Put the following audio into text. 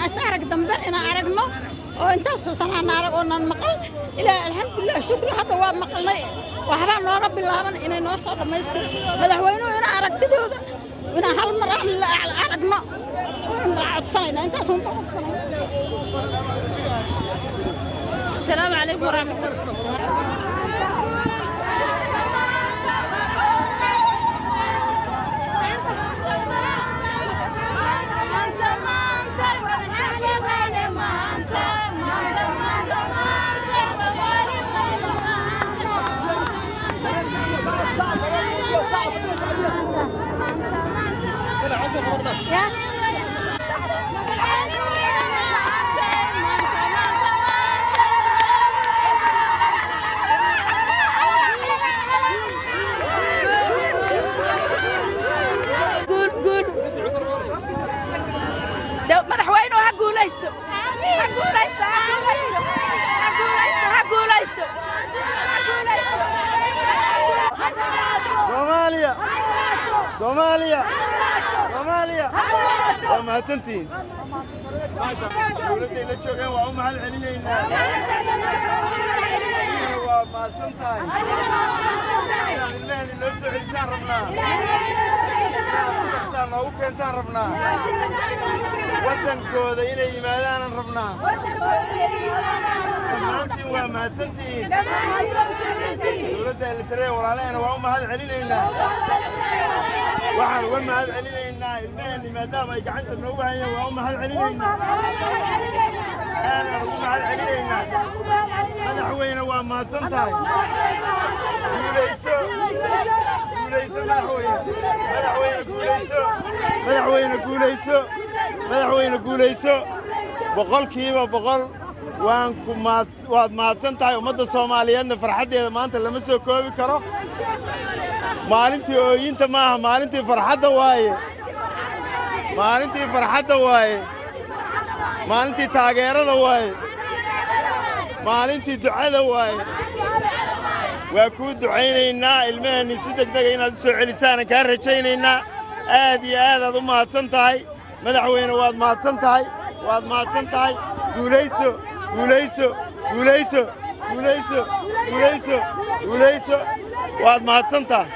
Is arag dambe inaan aragno oo intaasoo sanaan arag oonan maqal ilaa alxamdulilah shukri. Hadda waa maqalnay, waxbaa nooga bilaaban inay noo soo dhammaystiro madaxweynuhu, ina aragtidooda inaan hal mar aan la aragno waan codsanayna, intaas un baan codsanayna. Asalaamu calaykum waraxmatullah. Guul, guul! Madaxweynuhu ha guulaysto, ha guulaysto, ha guulaysto, ha guulaysto, ha guulaysto, ha guulaysto! Soomaaliya, Soomaaliya, Soomaaliya! Waa mahadsantihiin. Dowladday la joogeen waa u mahad celinaynaa. Waa mahadsan tahay. Inaad ilmaheenni noo soo celisaan rabnaa. Inaad si dhaqsaa noogu keentaan rabnaa. Waddankooda inay yimaadaanan rabnaa. Dhammaantiin waa mahadsantihiin. Dowladda Elitareya walaalaheena waa u mahad celinaynaa. Waxaan uga mahad celinaynaa ilmaheenni maadaama ay gacanta noogu hayeen. Waa u mahad celinaynaa, aadaan ugu mahad celinaynaa. Madaxweyne, waa mahadsan tahay. Guulayso, guulayso madaxweyne, madaxweyne guulayso, madaxweyne guulayso, madaxweyne guulayso. 100%. Waan ku mahad, waad mahadsan tahay. Ummadda Soomaaliyeedna farxaddeeda maanta lama soo koobi karo. Maalintii ooyinta maaha, maalintii farxadda waaye, maalintii farxadda waaye, maalintii taageerada waaye, maalintii ducada waaye. Waa kuu ducaynaynaa. Ilmaheenni si degdega inaad u soo celisaanan kaa rajaynaynaa. Aad iyo aadaad u mahadsan tahay madaxweyne. Waad mahadsan tahay, waad mahadsan tahay. Guulayso, guulayso, guulayso, guulayso, guulayso, guulayso. Waad mahadsan tahay.